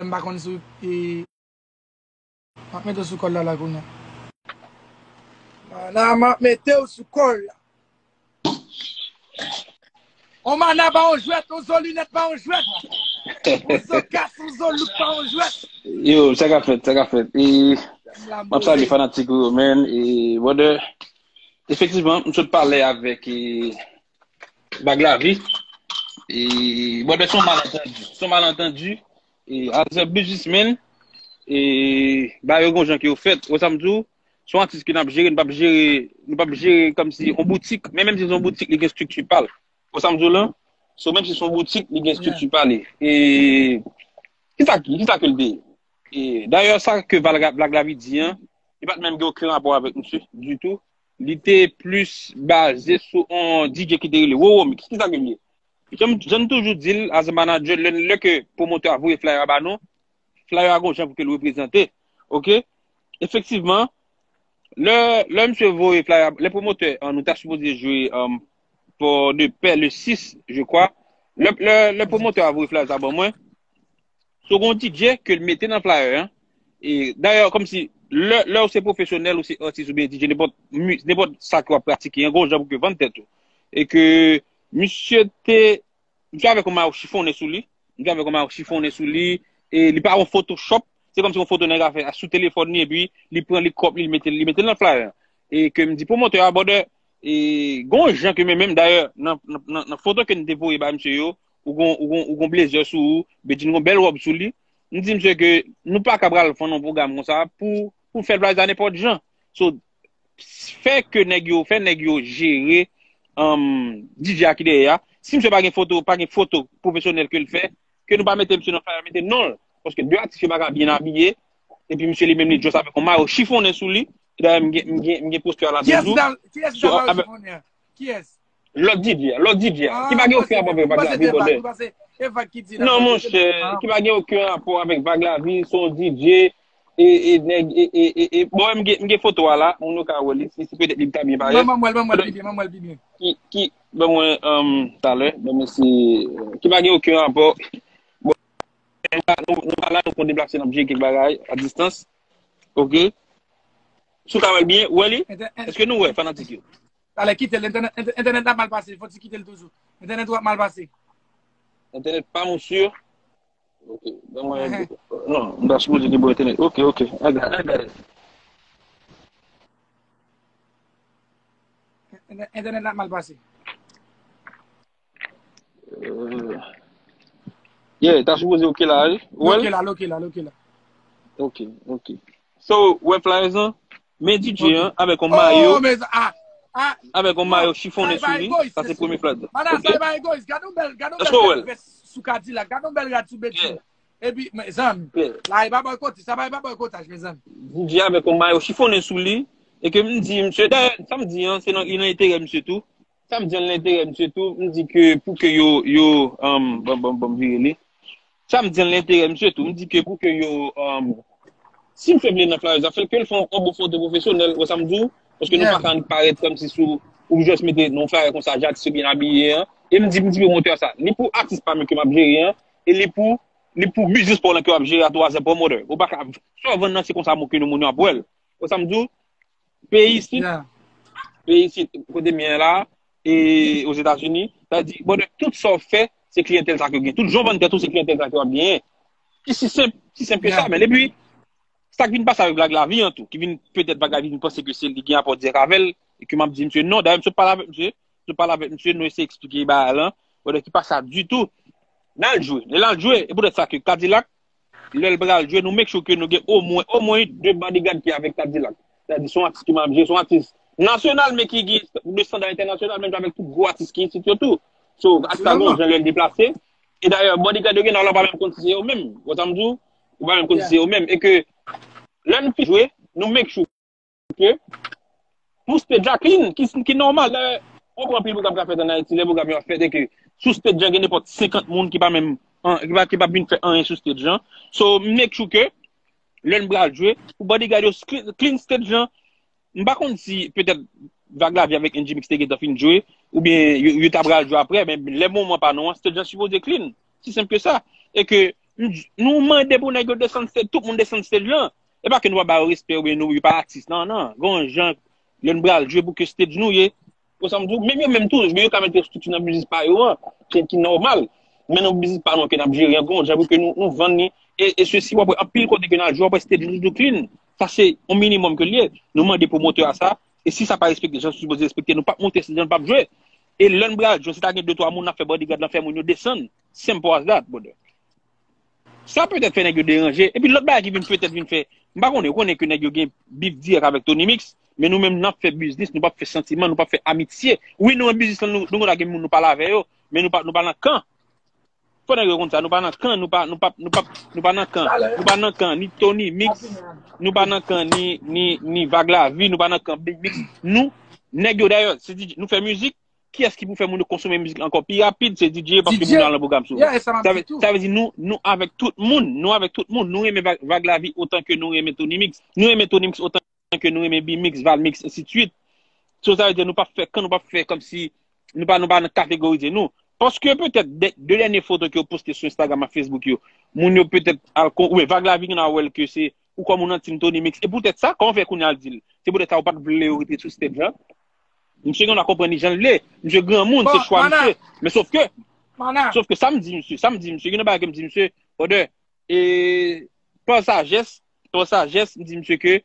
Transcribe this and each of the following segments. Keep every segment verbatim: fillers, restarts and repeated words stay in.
m pa konn si w, e, m ap mete w sou kòl la, la, kounye a. Mana, m ap mete w sou kòl la. On mana pa on jwèt, on zo linèt pa on jwèt. On zo kas, on zo look pa on jwèt. Yo, sa ka fèt, sa ka fèt. E, m ap salye fanatik yo, man. E, brother, efektivman, m sot pale avèk, e, Bag Lavi. E, brother, se yon malantandi. Se yon malantandi. E, as a businessman, e, bagay yo gon jan ke yo fèt. Ou sa m di w, se yon atis ke n ap jere, n p ap jere, nou p ap jere kòmsi yon boutik, men menm si se yon boutik, li gen estrikti pa l. Ou sa m di w lan? So, menm si se yon boutik, li gen estrikti pa li. E, kisa ki, kisa ke l te ye? E, dayè, sa ke Valga-, Blag Lavi di an, li pa t menm gen okenn rapò avèk misye ditou. Li te plis baze sou yon D J ki te rele Roro Mix. Kisa ke l ye? Jan m, jan m toujou di l, as a manager, lè, lè ke pwomotè a voye flyer a ba nou, flyer a gon jan pou ke l reprezante. Oke? Efektivman, lè, lè misye voye flyer a, lè pwomotè, an, nou ta sipoze jwe, um, Fort-de-Paix le sis, je crois. Lè, lè, lè pwomotè a voye flyer sa ban mwen, so gon D J ke l mete nan flyer an. E, dayè, kòmsi, lè, lè ou se pwofesyonèl, ou se atis oubyen D J, nenpòt mi-, nenpòt sa ke w ap pratike an, gon jan pou ke vann tèt ou. E ke misye te, misye avèk yon mayo chifonnen sou li, misye avèk yon mayo chifonnen sou li, e li pa yon Photoshop, se kòmsi yon foto nèg la fè sou telefòn li, epi li pran, li crop li, li mete, li mete l nan flyer an. E ke m di pwomotè a, brother, e gon jan ke men menm, dayè, nan, nan, nan, nan foto ke n te voye ba misye yo, ou gon, ou gon, ou gon blazer sou ou, Bedjine gon bèl wòb sou li. M di misye ke nou pa ka pral fè yon pwogram konsa pou, pou fè l valize a nenpòt jan. So, fè ke nèg yo, fè nèg yo jere, um, D J a ki dèyè a. Si misye pa gen foto, pa gen foto pwofesyonèl ke l fè, ke nou pa mete misye nan flyer, mete non l. Paske de atis yo pa ka byen abiye, epi misye li menm li just avèk yon mayo chifonnen sou li. Dayè, m gen, m gen, m gen postè a la toujou. Kiyès ki t ap mayo chifonnen an? Kiyès? Lòt D J a, lòt D J a, ki pa gen okenn rapò avèk Vag Lavi, brother. Non, monchè, ki pa gen okenn rapò avèk Vag Lavi, se yon D J, e, e, nèg, e, e, e, e, bon, m gen, m gen foto a la, moun yo ka wè li, si, si petèt li ta byen parèt. Ban mwen l, ban mwen l pi byen, ban mwen l pi byen. Ki, ki, ban mwen, um, talè, ban mwen si, ki pa gen okenn rapò. Bon, nou ka, nou, nou ka la, nou konn deplase, n ap jere kèk bagay a distans. Oke. Si w ka wè l byen, ou wè li? Èske nou wè, fanatik yo? Talè, kite l, entènèt, entè-, entènèt la mal pase, fò ti kite l toujou. Entènèt ou ap mal pase. Entènèt pa m, ou si? Ok, ban mwen, non, m ta sipoze gen bon entènèt. Ok, ok, I got it, I got it. Entè-, entènèt la mal pase. Euh, yeah, ta sipoze ok la, wi. Ou wè l? Ok la, ok la, ok la. Ok, ok. So, wè flyers lan, men D J an avèk yon mayo, avèk yon mayo chifonnen sou li. Sa se premye flyer. Madan, sa e pa egoyis. Gade yon bèl, gade yon bèl vès sou Kadilak. Gade yon bèl rad sou Bedjine. Epi, mezanmi, la e pa bòykotaj, sa pa e pa bòykotaj, mezanmi. D J avèk yon mayo chifonnen sou li, e ke m di, misye, dayè, sa m di an, se nan, li nan enterè misye tou. Sa m di an, nan enterè misye tou, m di ke pou ke yo, yo, um, bon, bon, bon, m vire li. Sa m di an, nan enterè misye tou, m di ke pou ke yo, um, si misye vle nan flyers la, fè l ke l fè yon bon foto pwofesyonèl, ou wè sa m di w? Paske nou pa ka parèt kòmsi sou, ou just mete nan flyer konsa, atis yo byen abiye an. E m di, m di pwomotè sa, li pou atis pa m ke m ap jere an, e li pou, li pou biznis pa w lan ke w ap jere a tou as a promoter. Ou pa ka, sa w vann nan, se konsa moun ke nou moun yo ap wè l. Ou wè sa m di w? Peyi isit, peyi isit, kote m ye la, e Ozetazini, sa di, bon, tout sa w fè, se kliyantèl sa ke w gen. Tout jan w vann tèt ou, se kliyantèl sa ke w ap genyen. Ki si senp, si senp ke sa, men epi, sa k vin pase avèk Vag Lavi an tou, ki vin, petèt Vag Lavi vin panse ke se li gen apò dirèk avè l, e ke m ap di misye non, dayè, m sot pale avèk misye, m sot pale avèk misye, nou eseye eksplike bagay lan, bon, ki pa sa ditou. N al jwe, lè n al jwe, e poutèt sa ke Kadilak, lè l pral jwe, nou make sure ke nou gen omwen, omwen de bodyguard ki avèk Kadilak. Sètadi, se yon atis ki manje, se yon atis nasyonal, men ki gen de estanda entènasyonal, menm jan avèk tout gwo atis ki isit yo tou. So, atis la gon jan lè l deplase. E dayè, bodyguard yo gen nan la pa menm konn si se yo menm. Ou wè sa m di w? Ou pa menm konn si se yo menm. E ke lè n fin jwe, nou make sure ke pou stage la clean, ki, ki nòmal. Lè, ou konprann anpil pwogram ka fèt ann Ayiti, lè pwogram yo ap fèt, e ke sou stage lan gen nenpòt senkant moun ki pa menm, an, ki pa, ki pa vin fè anyen sou stage lan. So, make sure ke lè n pral jwe, pou bodyguard yo clean, clean stage lan. M pa konn si petèt Vag Lavi avèk N G Mix te gentan fin jwe, oubyen yo, yo ta pral jwe aprè, men lè moman pa nou an, stage lan sipoze clean. Si senp ke sa. E ke Nou mande pou nèg yo desann stage, tout moun desann stage lan. E pa ke nou pa ba yo respè oubyen nou, yo pa atis, non, non. Gon jan, lè n pral jwe pou ke stage nou ye. Ou sa m di w, menm yo menm tou, men yo ka mete estrikti nan biznis pa yo an, ki, ki nòmal. Men nan biznis pa nou ke n ap jere an, gon jan pou ke nou, nou vann li. E, e sesi, w ap wè anpil kote ke n al jwe, w ap wè stage nou toujou clean. Sa se yon minimòm ke l ye. Nou mande pwomotè a sa. E si sa pa respekte, jan sipoze respekte, nou p ap monte stage lan, nou p ap jwe. E lè n pral jwe, si ta gen de twa moun, n ap fè bodyguard lan fè moun yo desann. Simple as that, brother. Sa petèt fè nèg yo deranje. Epi lòt bagay ki vin petèt vin fè, m pa konnen, ou konnen ke nèg yo gen bif dirèk avèk Tony Mix, men nou menm n ap fè biznis, nou p ap fè santiman, nou p ap fè amitye. Wi, nou nan biznis lan, nou, nou konn gen moun nou pale avè yo, men nou pa, nou pa nan kan. Fò nèg yo konn sa, nou pa nan kan, nou pa, nou pa, nou pa, nou pa nan kan. Nou pa nan kan ni Tony Mix, nou pa nan kan ni, ni, ni Vag Lavi, nou pa nan kan Big Mix. Nou, nèg yo dayè, se D J, nou fè mizik, kiyès ki pou fè moun yo konsome mizik la ankò pi rapid, se D J, paske moun yo al nan pwogram sou. Sa vle, sa vle di nou, nou avèk tout moun, nou avèk tout moun, nou renmen Vag, Vag Lavi otan ke nou renmen Tony Mix, nou renmen Tony Mix otan ke nou renmen Big Mix, Val Mix, ensidswit. So, sa vle di nou p ap fè kan, nou p ap fè kòmsi, nou pa, nou pa nan kategorize nou. Paske petèt de, de dènye foto ke yo poste sou Instagram ak Facebook yo, moun yo petèt al kon, oubyen Vag Lavi gen a wè l ke se ou kòm ou nan team Tony Mix. E poutèt sa, kòman fè kounye a l di l? Se poutèt sa ou pa t vle yo rete sou stage lan. Misye gen dwa konprann li jan l vle. Misye granmoun, se chwa misye. Men sof ke, sof ke sa m di misye, sa m di misye, gen yon bagay ke m di misye, brother, e, pa sajès, pa sajès, m di misye ke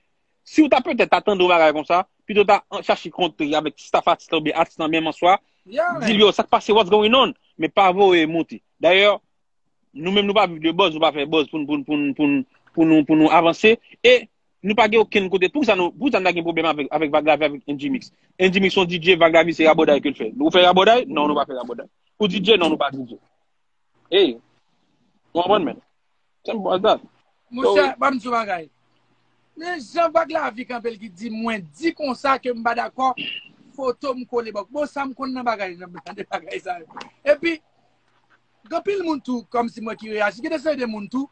si w ta petèt ta tande yon bagay konsa, pito ta an- chache kontre avèk staff atis la oubyen atis lan menm an swa, di l yo, sa k pase, what's going on? Men pa voye monte. Dayè, nou menm nou pa viv de buzz, nou pa fè buzz pou n, pou n, pou n, pou n, pou nou, pou nou avanse. E nou pa gen okenn kote. Poukisa nou, poukisa n ta gen pwoblèm avèk, avèk Vag Lavi, avèk N G Mix? N G Mix se yon D J, Vag Lavi se rabòday ke l fè. Ou fè rabòday? Non, nou pa fè rabòday. Ou D J? Non, nou pa D J. Ey, w konprann, men? Simple as that. Monchè, ban m di w bagay. Men jan Vag Lavi kanpe l ki di mwen di konsa ke m pa dakò, foto m kole bòk. Bon, sa m konn nan bagay, nan de bagay sa yo. Epi, gen anpil moun tou, kòmsi mwen ki reyaji, gen de seri de moun tou.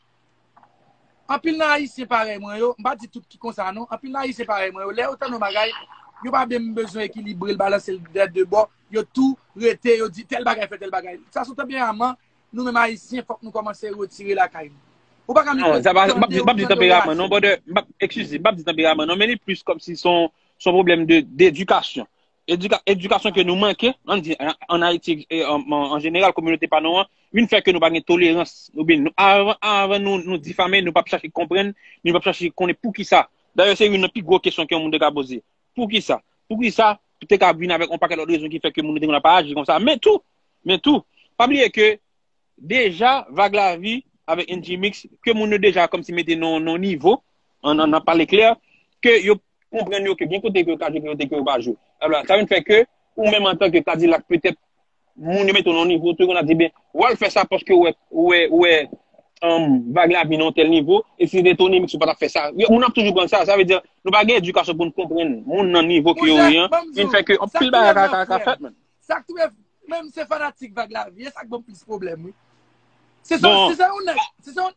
Anpil nan Ayisyen parèy mwen yo, m pa di tout ki konsa non, anpil nan Ayisyen parèy mwen yo, lè yo tande yon bagay, yo pa menm bezwen ekilibre l, balanse l dè de bò, yo tou rete, yo di tèl bagay fè tèl bagay. Sa se yon tanperaman, nou menm Ayisyen, fòk nou kòmanse retire lakay nou. Ou pa ka mete... Non, sa pa, m p ap di, m p ap di tanperaman non, brother, m p ap, excuse, m p ap di tanperaman non, men li plis kòmsi se yon, se yon pwoblèm de, d'edikasyon. Edika-, edikasyon ke nou manke, ann di, an, ann Ayiti, e, an, an, an jeneral, kominote pa nou an, vin fè ke nou pa gen tolerans. Oubyen, nou, avan, avan nou, nou difame, nou p ap chache konprann, nou p ap chache konnen poukisa. Dayè, se youn nan pi gwo kesyon ke yon moun te ka poze. Poukisa? Poukisa te ka vin avèk yon pakèt lòt rezon ki fè ke moun yo te konn ap aji konsa? Men tou, men tou, pa bliye ke deja, Vag Lavi avèk N G Mix, ke moun yo deja kòmsi mete nan, nan nivo, an, an, an pale klè, ke yo konprann yo ke gen kote ke yo ka jwe, gen kote ke yo pa jwe. Ebyen, sa vin fè ke, ou menm antanke Kadilak, petèt, moun yo mete w nan nivo, tou, yo konn ap di, ben, w al fè sa paske ou wè, ou wè, ou wè, um, Vag Lavi nan yon tèl nivo, e si se te Tony Mix, ou pa t ap fè sa. Yo, moun ap toujou pran sa, sa vle di, nou pa gen edikasyon pou n konprann moun nan nivo ke yo ye an, vin fè ke anpil bagay ka, ka, ka fèt, man. Sa k touye, menm se fanatik Vag Lavi, e sa k ban m plis pwoblèm, wi. Se se, se se yon nèg, se se yon,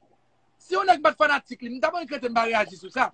si yon nèg pa t fanatik li, m ta p annik rete m pa reyaji sou sa.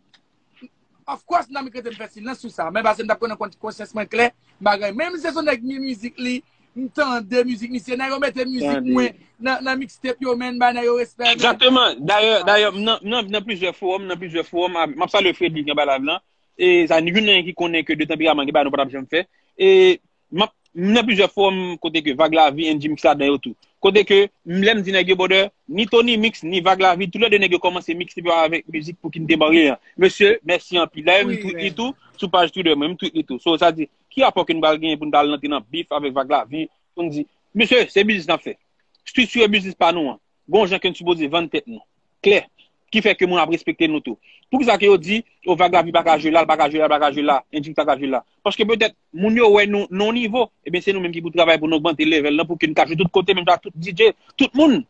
Of course, m ta annik rete m fè silans sou sa. Men paske m t ap konnen konsyans mwen klè, bagay. Menm si se yon nèg gen mizik li, m tande mizik misye, nèg yo mete mizik mwen nan, nan mixtape yo, men, bay nèg yo respè, men. Egzakteman. Dayè, dayè, m nan, m nan, m nan plizyè fowòm, nan plizyè fowòm, m ap salye Freddy ki anba live lan. E sa, youn nan ki konnen ke de tanperaman, gen bagay nou pa t ap janm fè. E m ap, m nan plizyè fowòm kote ke Vag Lavi, N G Mix ladan yo tou. Kote ke, m, lè m di nèg yo, brother, ni Tony Mix, ni Vag Lavi, toulède nèg yo kòmanse mixtape yo avèk mizik Pou ki n te marye an. Mesye, mèsi anpil. Dayè, m tweet li tou, sou paj Twitter mwen, m tweet li tou. So, sa di, ki rapò ke nou pral genyen pou n ta al rantre nan bif avèk Vag Lavi, pou n di, mesye, se biznis n ap fè. Estrikti biznis pa nou an. Gon jan ke n sipoze vann tèt nou. Klè. Ki fè ke moun ap respekte nou tou. Poukisa ke yo di, o, Vag Lavi pa ka jwe la, l pa ka jwe la, l pa ka jwe la, N G Mix pa ka jwe la? Paske petèt, moun yo wè nou nan yon nivo, ebyen, se nou menm ki pou travay pou n ogmante level lan, pou ke n ka jwe tout kote, menm jan ak tout D J, tout moun.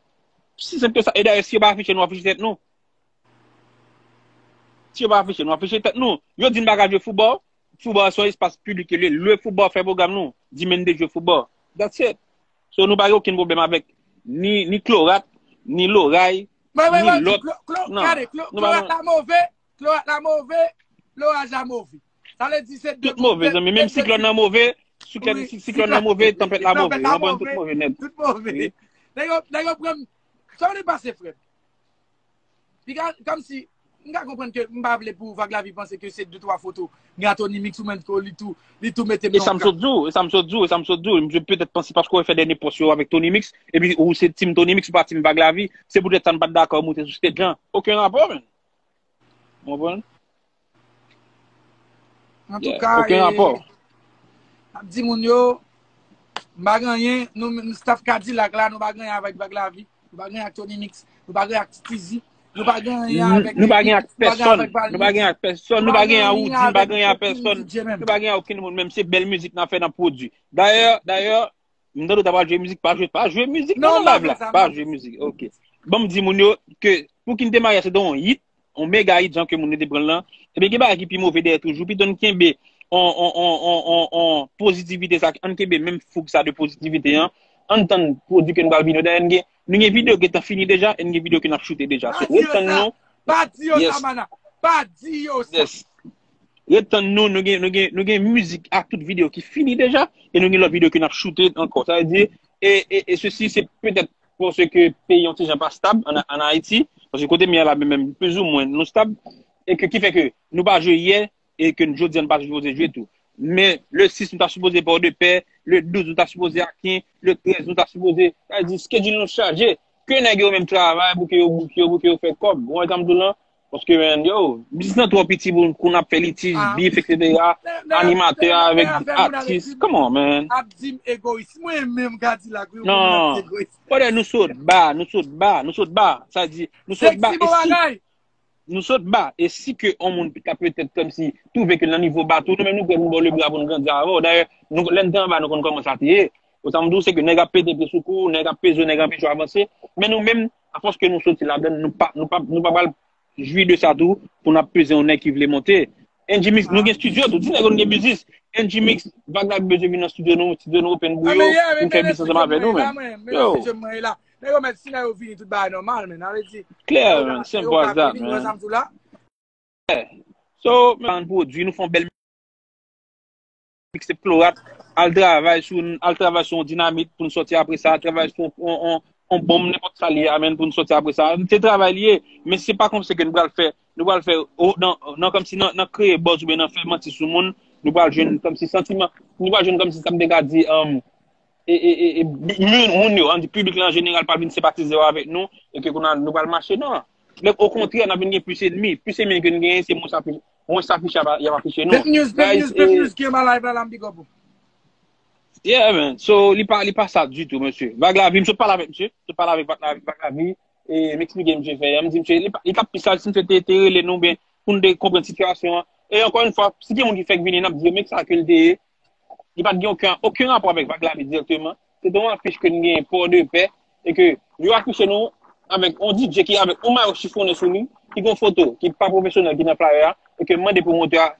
Si senp ke sa. E dayè, si yo pa afiche nou, afiche tèt nou. Si yo pa afiche nou, afiche tèt nou. Yo di n pa ka jwe foutbòl, foutbòl se yon espas piblik yo ye, lwe foutbòl, fè pwogram nou. Di men n de jwe foutbòl. That's it. So, nou pa gen okenn pwoblèm avèk ni, ni klorat, ni loray, ni lòt. Non, gade, klorat la move, klorat la move, loraj la move. Sa vle di se de... Tout move, zanmi. Menm siklòn nan move, siklòn, siklòn nan move, tanpèt la move. Yo pran tout move nèt. Tout move. Nèg yo, nèg yo pran, sa w pase, frè m? Li ka, kòmsi, m ka konprann ke m pa vle pou Vag Lavi panse ke se de twa foto. Gen a Tony Mix ou menm ke li tou, li tou mete m nan yon kay. E sa m sot di w, e sa m sot di w, e sa m sot di w. Misye petèt panse paske w fè dènye pòs yo avèk Tony Mix, epi ou se team Tony Mix, ou pa team Vag Lavi. Se poutèt sa n pa t dakò moute sou stage lan. Okenn rapò, menn. Ou konprann? Antouka, okenn rapò. N ap di moun yo, m pa gen anyen, nou, nou staff Kadilak la, nou pa gen anyen avèk Vag Lavi, nou pa gen anyen ak Tony Mix, nou pa gen anyen ak Titizi, nou pa gen anyen avèk Ricky, nou pa gen anyen ak pèsòn, nou pa gen anyen ak pèsòn, nou pa gen anyen ak Woody, nou pa gen anyen ak pèsòn, nou pa gen anyen ak okenn moun, menm se bèl mizik n ap fè, n ap pwodui. Dayè, dayè, m tande w ta pral jwe mizik, pa jwe, pa jwe mizik nan live la, pa jwe mizik, ok. Ban m di moun yo ke Pou Kite Maryaj se te yon hit, yon mega hit jan ke moun yo te pran l lan. Ebyen gen bagay ki pi move dèyè toujou. Pito n kenbe on, on, on, on, on, on pozitivite sa, ann kenbe menm foug sa de pozitivite an. Ann tann pwodui ke n pral vini yo. Dayè n gen, nou gen videyo gentan fini deja, e n gen videyo ke n ap choute deja. So, ret tann nou. Pa di yo sa, mana. Pa di yo sa. Ret tann nou, nou gen, nou gen, nou gen mizik ak tout videyo ki fini deja, e nou gen lòt videyo ke n ap choute ankò. Sa vle di, e, e, e sesi se petèt paske peyi yon ti jan pa stab an, an Ayiti, paske kote m ye a la menm, menm plizoumwen nou stab, e ke ki fè ke nou pa jwe yè, e ke jodi a n pa sipoze jwe tou. Men le sis nou ta sipoze Pòdepè, le douz nou ta sipoze Aken, le trèz nou ta sipoze, sa vle di schedule nou chaje, ke nèg yo menm travay pou ke yo bouke yo, pou ke yo fè kòb. Ou wè sa m di w lan? Paske, man, yo, biznis lan twò piti pou, pou n ap fè litij, bif, et cetera. Animatè avèk atis. Come on, man. Ap di m egoyis. Mwen menm Kadilak, wi, mwen menm egoyis. Non. Pandan nou sot ba, nou sot ba, nou sot ba. Sa di, nou sot ba. E si nou sot ba, e si ke yon moun ta petèt kòmsi twouve ke nan nivo ba tou, nou menm nou prè pou n ba w lebra pou n grandi avè w. Dayè, nou, lè n te anba, nou konn kòman sa te ye. Ou sa m di w, se ke nèg ap pete pye sou kou, nèg ap peze w, nèg ap anpeche w avanse. Men nou menm, afòs ke nou soti ladan, nou pa, nou pa, nou pa pral jwi de sa tou pou n ap peze yon nèg ki vle monte. N G Mix, nou gen estidyo tou. Ti nèg yo, nou gen biznis. N G Mix, Vag Lavi bezwen vin nan estidyo nou, estidyo nou open pou yo, pou n fè biznis ansanm avè nou, menm. Yo. Nèg yo mèt, si nèg yo vini, tout bagay nòmal, men, sa vle di, klè, man, simple as that, man. So, men, nou pwodui, nou fè yon bèl mixtape Klorat, al travay sou, al travay sou yon dinamit pou n sòti apre sa, al travay sou yon, yon, yon bonm, nenpòt sa l ye a, menn, pou n sòti apre sa. Se travay li ye, men se pa kòmsi ke nou pral fè, nou pral fè, o, nan, nan kòmsi nan, nan kreye buzz oubyen nan fè manti sou moun, nou pral jwenn kòmsi santiman, nou pral jwenn kòmsi sa m te ka di, um, e, e, e, e, moun, moun yo, ann di piblik la an jeneral pa vin senpatize yo avèk nou, e ke kounye a nou pral mache, non. Men okontrè, n ap vin gen plis ènmi. Plis ènmi ke n genyen, se mwens afi-, mwens afiche y ap, y ap afiche nou. Fake news, fake news, fake news, K M a live la, la, m big up ou. Yeah, man. So, li pa, li pa sa ditou, mesye. Vag Lavi, m sot pale avèk misye. M sot pale avèk Vag Lavi, Vag Lavi. E m eksplike misye fè. M di misye, li pa, li t ap pi saj si misye te, te rele nou, ben, pou n te konprann sitiyasyon an. E ankò yon fwa, si gen moun ki fèk vini, n ap di yo, men sa ke l te ye. Li pa t gen okenn, okenn rapò avèk Vag Lavi dirèkteman. Se te yon afiche ke n genyen Pòdepè, e ke yo afiche nou avèk yon D J ki avèk yon mayo chifonnen sou li, ki gen yon foto ki pa pwofesyonèl ki nan flyer a, e ke mande pwomotè a,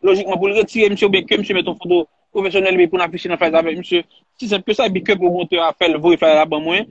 lojikman, pou l retire misye oubyen ke misye mete yon foto pwofesyonèl epi pou n afiche nan flyer avèk misye. Si senp ke sa, epi ke pwomotè a fè l voye flyer la ban mwen,